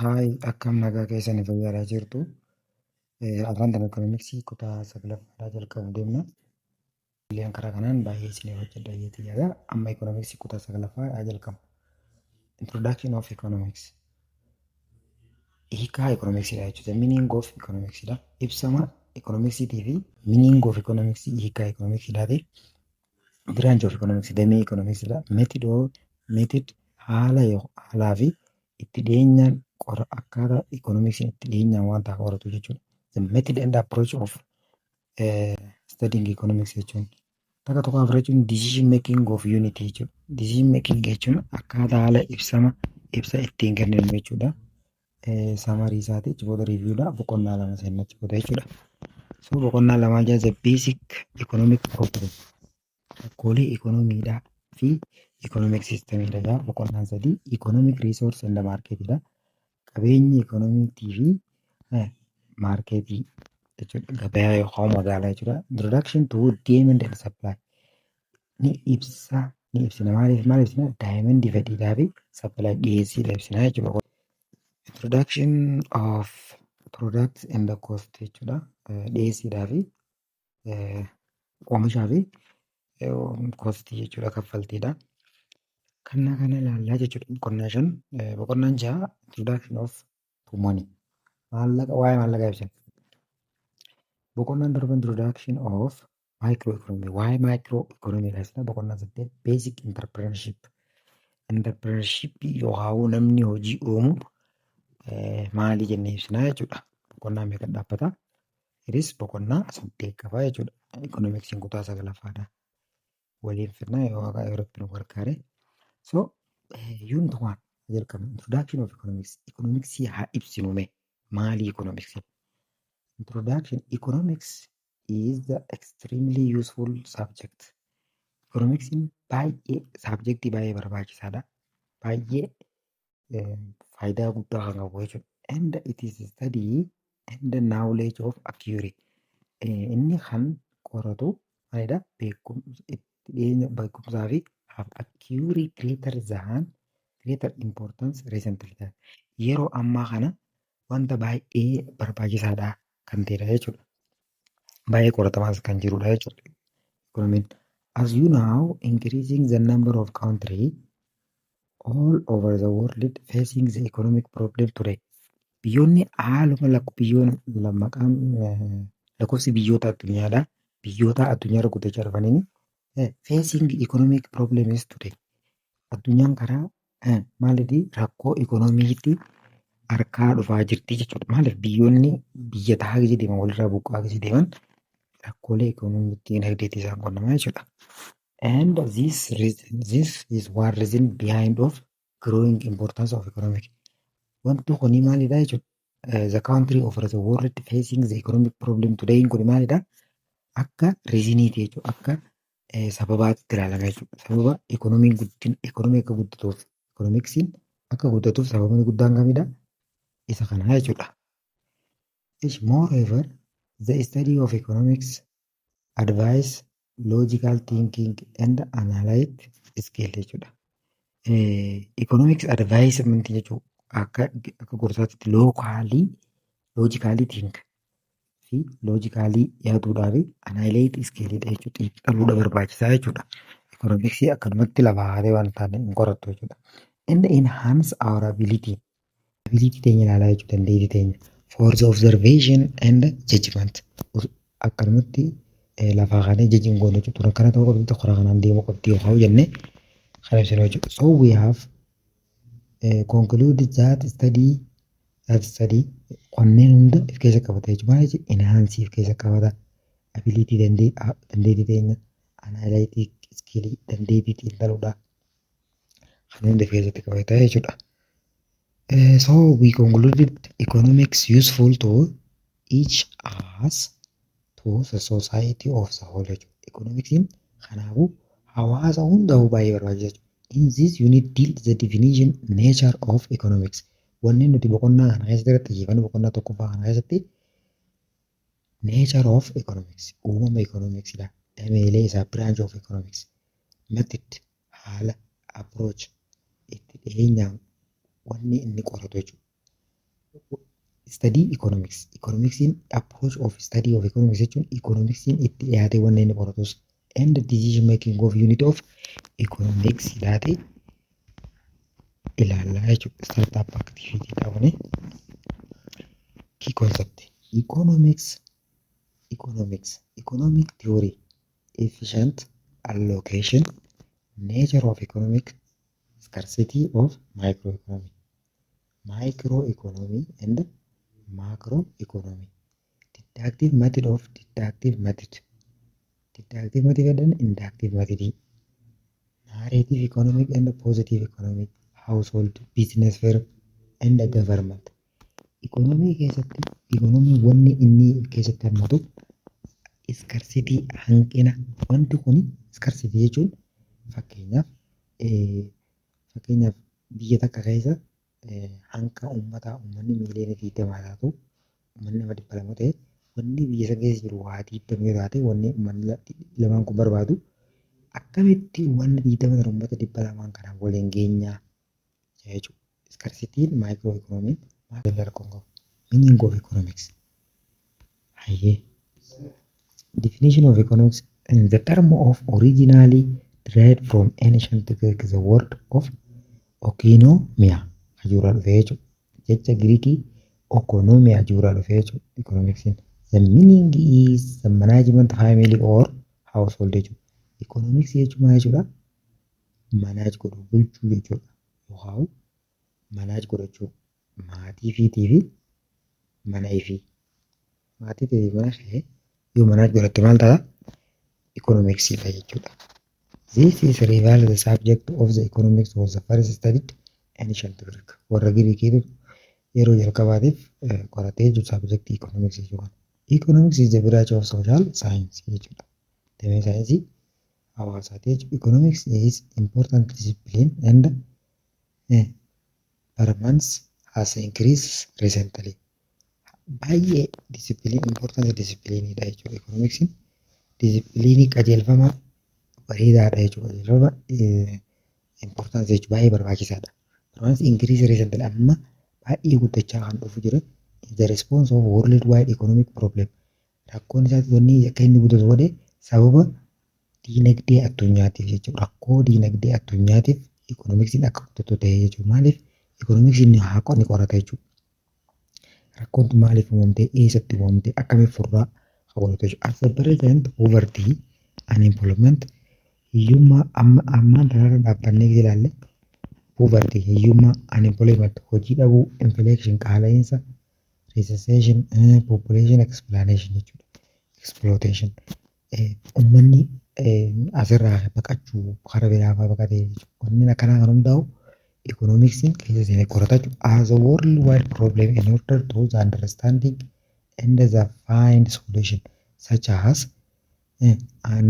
Hi, akkam nagaa keessanii fayyaadhaa jirtu. Afaan tan ikoonomiksii kutaa saglaffaadhaa jalqabu deemna. Illeen karaa kanaan baay'ee isiniif hojjedha jeetii yaada. Amma ikoonomiksii kutaa saglaffaadhaa jalqabu. Introduction of Economics. Hiikaa ikoonomiksiidha jechuudha. Meaning of economicsdha. Ibsama ikoonomiksiitii fi meaning of economics hiikaa ikoonomiksiidhaati. Branch of economics damee ikoonomiksiidha. Method or method haala haalaa fi itti dhiyeenyaan qora akkaataa ikoonomiksiin itti dhiyeenyaan wanta qoratu jechuudha. The method and approach of studying economics jechuun. Takka tokko afur jechuun decision making of unit jechuudha. Decision making jechuun akkaataa haala ibsama ibsa ittiin kenninu jechuudha. Summary isaati achi booda reviewdha. Boqonnaa lama seenna achi booda jechuudha. So boqonnaa lamaa jala the basic economic problem. Rakkoolee ikoonomiidhaa fi economic systemidha jaa boqonnaan sadii economic resource and marketidha. Qabeenyi ikoonomiitii fi marketii jechuudha. Gabayaa yookaan magaalaa jechuudha. Introduction to demand and supply. Ni ibsa ni ibsina maaliif maal ibsina demand fedhiidhaa fi supply dhiyeessiidha ibsina jechuudha. Introduction of products and the cost jechuudha. Dhiyeessiidhaa fi oomishaa fi costii jechuudha kaffaltiidha. Kana kana ilaallaa jechuudha. Boqonnaa shan boqonnaan jaha introduction of to money. Maallaqa waa'ee maallaqaa ibsina. Boqonnaan torba introduction of micro economy waa'ee micro economy ibsina. Boqonnaan saddeet basic entrepreneurship. Entrepreneurship yookaan namni hojii uumu maali jennee ibsina jechuudha. Boqonnaa meeqa dhaabbata? Innis boqonnaa saddeet qaba jechuudha. Ikoonomiksiin kutaa saglaffaadha. Waliin fidna yoo Waaqayyo Rabbi nu gargaare. So unit one jalqabna. Introduction of economics. Economicsii haa ibsinu mee maali economics? Introduction. Economics is the extremely useful subject. Economicsiin baay'ee subjectii baay'ee barbaachisaadha. Baay'ee faayidaa guddaa kan qabu jechuudha. And it is study and the knowledge of accurate. Inni kan qoratu maalidha? Beekumsa itti dhiyeenya beekumsaa fi have accurate greater than greater importance recently. Yeroo ammaa kana wanta baay'ee barbaachisaadha kan ta'edha jechuudha. Baay'ee qoratamaas kan jirudha jechuudha. Economiin. As you know, increasing the number of country all over the world facing the economic problem today. Biyyoonni haaluma biyyoon maqaan lakkoofsi biyyoota addunyaadha. Biyyoota addunyaarra guddachaa dhufaniin facing economic problems today. Addunyaan karaa maalitii rakkoo ikoonomiitti harkaa dhufaa jirti jechuudha. Maaliif biyyoonni biyya tahaa gisee deeman walirraa buqqaa gisee deeman rakkoolee ikoonomiitti dinagdeetti isaan qunnamaa jechuudha. And this reason, this is one reason behind of growing importance of economic. Wanti kuni maalidha jechuudha. The country of the world facing the economic problem today kuni maalidha? Akka reasoniiti jechuudha. Akka sababaatti ilaalama jechuudha. Sababa ikoonomiin guddin ikoonomii akka guddatuuf ikoonomiksiin akka guddatuuf sababni guddaan kamidha? Isa kana jechuudha. Moreover, the study of economics advise logical thinking and analytic skill jechuudha. Economics advisement jechuun akka gorsaatti logically logically think fi logically yaaduudhaa fi analytic skillidha jechuudha. Xiinxaluudha barbaachisaa jechuudha. Economicsii akkanumatti lafaa haatee waan taane hin qorattu jechuudha. And enhance our ability. Ability teenya ilaalaa jechuudha dandeettii teenya. For the observation and judgment. Akkanumatti lafaa kaanee judge hin goonu jechuudha. Akkana ta'uu qabdi karaa kanaan deemuu qabdi yookaan jennee kan ibsinu jechuudha. So we have concluded that study kanneen hunda of keessa qabata jechuudha. Maal jechuudha? Enhance of keessa qabata. Ability dandeettii teenya analytic skill dandeettii xiinxaluudha. Kan hunda of keessatti qabata jechuudha. So we concluded economics useful to each us to the society of the whole jechuudha. Economicsiin kanaafuu hawaasa hundaafuu baay'ee barbaachisaa jechuudha. In this unit deal the definition nature of economics. Wanni nuti boqonnaa kana keessatti irratti xiyyeeffannu boqonnaa tokkoffaa kana keessatti nature of economics uumama economicsidha. Dameelee isaa branch of economics method haala approach itti dhiyeenyaan wanni inni qoratu jechuudha. Study economics. Economicsiin, approach of study of economics jechuun economicsiin itti dhiyaatee wanna inni qoratus and decision making of unit of economics dhiyaate ilaallaa jechuudha. Startup activity dha kuni. Key concept. Economics, economics, economic theory, efficient allocation, nature of economic, scarcity of microeconomy, microeconomy and macroeconomy. Deductive method of deductive method. Deductive method and inductive method. Narrative economic and positive economic, household, business firm and government. Economy keessatti, economy wanni inni keessatti hammatu scarcity, hanqina. Wanti kuni scarcity jechuun fakkeenyaaf biyya takka keessa hanqa uummataa, uummanni miiliyoona 20 taatu, uummanni nama 200 ta'e, wanni biyya san keessa jiru waa 20 yoo taate, wanni uummanni lamaan kun barbaadu akkamitti wanni 20 sana uummata 200n kanaaf waliin geenyaa jechuudha. Scarcityn micro economyn maal rakkoon qabu? Meaning of economics. Hayyee. Definition of economics in the term of originally derived from ancient Greek, the word of oikonomia ajuuraa dhufee jechuudha. Jecha Giriikii oikonomia ajuuraa dhufee jechuudha economicsiin. The meaning is the management family or household jechuudha. Economics jechuun maal jechuudha? Manage godhu, bulchuu jechuudha. Yookaan manage godhachuu maatii fiitii fi mana ifii. Maatii fi mana ishee yoo manage godhatte maal ta'a? Economicsiidha jechuudha. This is reveal the subject of the economics was the first studied ancient Greek. Warra Giriikiitu yeroo jalqabaatiif qoratee jechuudha subject economics jechuudha. Economics is the branch of social science jechuudha. Damee saayinsii hawaasaati jechuudha. Economics is important discipline and performance has increased recently. Baay'ee discipline, important disciplineidha jechuudha. Economicsiin discipline qajeelfama bareedaadha jechuudha. Qajeelfama importance jechuudha, baay'ee barbaachisaadha. Performance increase recently, amma baay'ee guddachaa kan dhufu jira. The response of worldwide economic problem. Rakkoon isaati wanni akka inni guddatu godhe sababa diinagdee addunyaatiif jechuudha. Rakkoo diinagdee addunyaatiif economicsiin akka guddatu ta'e jechuudha. Maaliif? Economicsiin haa ni qorata jechuudha. Rakkoon tun maaliif uumamte, eessatti uumamte, akkamitti furraa kan godhatu jechuudha. As the present poverty, unemployment, hiyyummaa amma ammaan tanarra dhaabbannee ilaalle, poverty hiyyummaa, unemployment hojii dhabuu, inflation qaala'insa, recession, population explanation jechuudha. Exploitation, uummanni asirraa baqachuu, karaa biraa fa'aa baqatee jechuudha. Wanni akkanaa kan hundaa'u economicsiin keessa seenee qorata jechuudha. As a worldwide problem in order to the understanding and the find solution such as an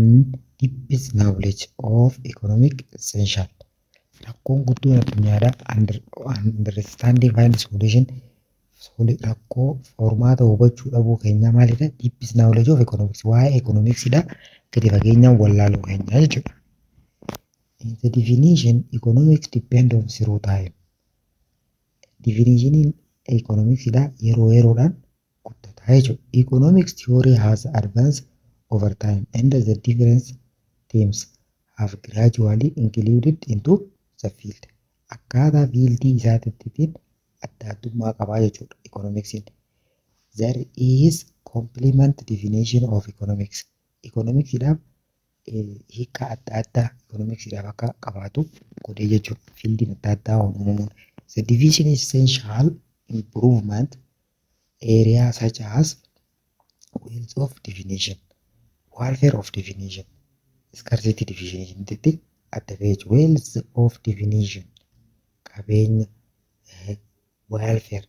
deepest knowledge of economic essential. Rakkoon guddoon addunyaadhaa understanding find solution, rakkoo furmaata hubachuu dhabuu keenyaa maalidha? Deepest knowledge of economics. Waa'ee economicsidha gadi fageenyaan wallaaluu keenyaa jechuudha. In the definition, economics depend on through time. Definitioniin economicsidha yeroo yeroodhaan guddataa jechuudha. Economics theory has advanced over time and the different themes have gradually included into the field. Akkaataa fieldii isaatiitiin adda addummaa qabaa jechuudha economicsiin. There is complement definition of economics. Economicsiidhaaf hiika adda addaa economicsiidhaaf akka qabaatu godhee jechuudha. Fieldiin adda addaa uumamuun. The division is essential improvement area such as wealth of definition, welfare of definition, scarcity definition itti adda bahee jechuudha. Wealth of definition, qabeenya, welfare,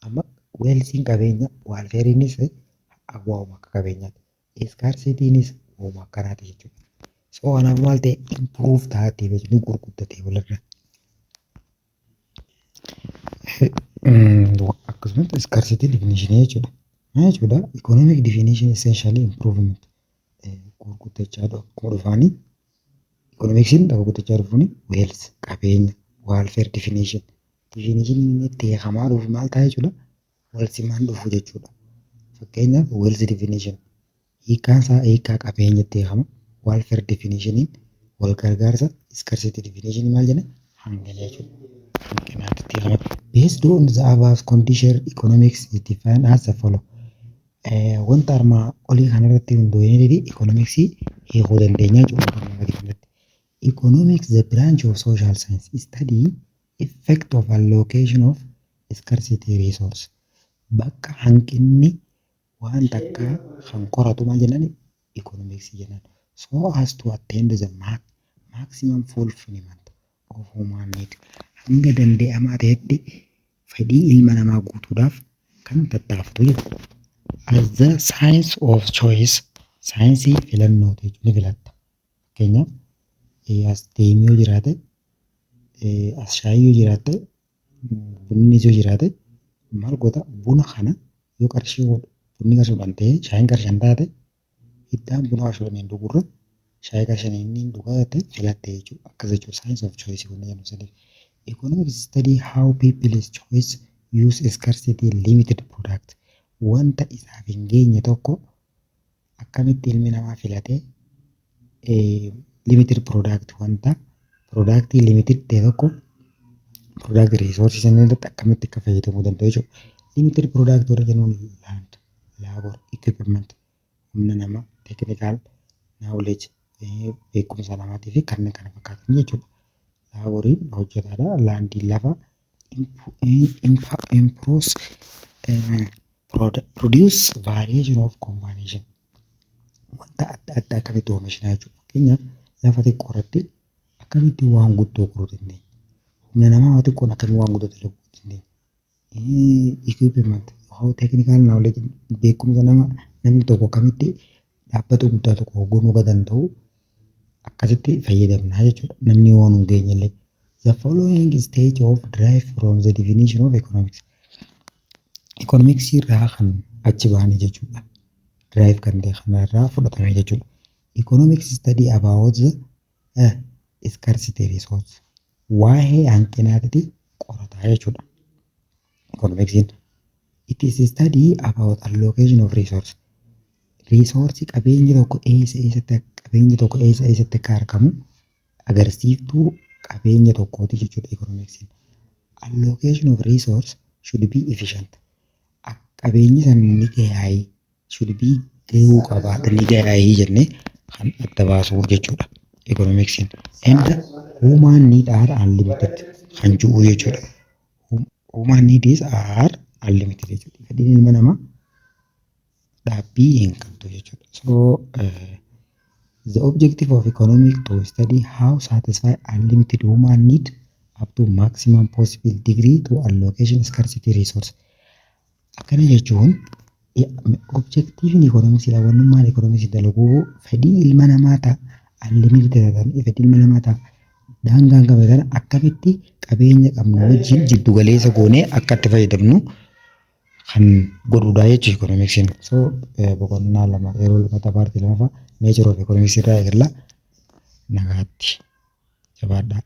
amma wealthiin qabeenya, welfareiinis waanuma akka qabeenyaati. Scarcitynis waanuma akkanaati jechuudha. So kanaaf maal ta'e? Improve taatee jechuudha, ni gurguddatee walirra. Akkasumas scarcity definition jechuudha. Maal jechuudha? Economic definition essentially improvement, gurguddachaa akkuma dhufaanii economicsiin gurguddachaa dhufuuni wealth qabeenya, welfare definition, definition inni itti hiikamaa dhufu maal ta'a jechuudha. Wal simaan dhufu jechuudha. Fakkeenyaaf, wealth definition hiikkaan isaa hiikkaa qabeenyatti hiikama. Welfare definitioniin wal gargaarsa, scarcity definition maal jenna, hanqina jechuudha. Hanqinaatti hiikama. Based on the above condition, economics is defined as the follow. Wanta armaa olii kanarratti hundoofnee economicsii hiikuu dandeenya jechuudha. Economics, the branch of social science, study effect of allocation of scarcity resource. Bakka hanqinni waan takkaa kan qoratu maal jennaan, economics jennaan. So as to attain the maximum fulfillment of human need. Hanga danda'amaa ta'etti fedhii ilma namaa guutuudhaaf kan tattaafatu jechuudha. As the science of choice, saayinsii filannooti jechuudha, ni filatta. Fakkeenyaaf, as deemee yoo jiraate, as shaayii yoo jiraatte, bunnis yoo jiraate, maal goota? Buna kana yoo qarshii, bunni qarshii 10 ta'ee shaayiin qarshii 5 taate, iddaan buna qarshii 10n dhugurra shaayii qarshii 5n dhugaa jettee filatte jechuudha. Akkas jechuudha science of choice kun jennu saniif. Economics study how people's choice use scarcity limited product. Wanta isaaf hin geenye tokko akkamitti ilmi namaa filatee limited product, wanta product limited ta'e tokko, product resource sana irratti akkamitti akka fayyadamuu danda'u jechuudha. Limited product warra jennuun land, labor, equipment, humna namaa, technical knowledge, beekumsa namaatii fi kanneen kana fakkaatan jechuudha. Laboriin hojjetaadha. Landiin lafa. Improves produce variation of combination. Wanta adda addaa akkamitti oomishna jechuudha. Fakkeenyaaf, lafa xiqqoo irratti akkamitti waan guddoo godhuu dandeenya? Humna namaa xiqqoon akkamitti waan guddoo dalaguu dandeenya? Equipment, technical knowledge, beekumsa nama, namni tokko akkamitti dhaabbata guddaa tokko hoogganuu akka danda'u akkasitti fayyadamna jechuudha. Namni waan hin geenye illee. The following stage of drive from the definition of economics. Economics irraa kan achi bahanii jechuudha. Drive kan ta'e kanarraa fudhatame jechuudha. Economics study about the scarcity resource. Waa'ee hanqinaatti qorataa jechuudha. Economicsiin. It is a study about allocation of resource. Resource, qabeenyi tokko eessa eessatti, qabeenyi tokko eessa eessatti akka argamu agarsiiftuu qabeenya tokkooti jechuudha economicsiin. Allocation of resource should be efficient. Qabeenyi san ni gahaayii, should be gahuu qabaadha, ni gahaayii jennee kan adda baasuu jechuudha economicsiin. And human need are unlimited kan jiru jechuudha. Human needs are unlimited jechuudha. Fedhiin ilma namaa dhaabbii hin qabdu jechuudha. So the objective of economic to study how satisfy unlimited human need up to maximum possible degree to allocation scarcity resource. Akkana jechuun objectiviin economics, wannummaan economics dalaguu, fedhii ilma namaa ta'a unlimited ta'an, fedhii ilma namaa ta'a daangaa hin qabne kana akkamitti qabeenya qabnu wajjin jiddu galeessa goonee akka itti fayyadamnu kan godhudha jechuudha economicsiin. So boqonnaa lama yeroo lammataa, partii lamaffaa, nature of economics irraa eegalla. Nagaatti, jabaadhaa.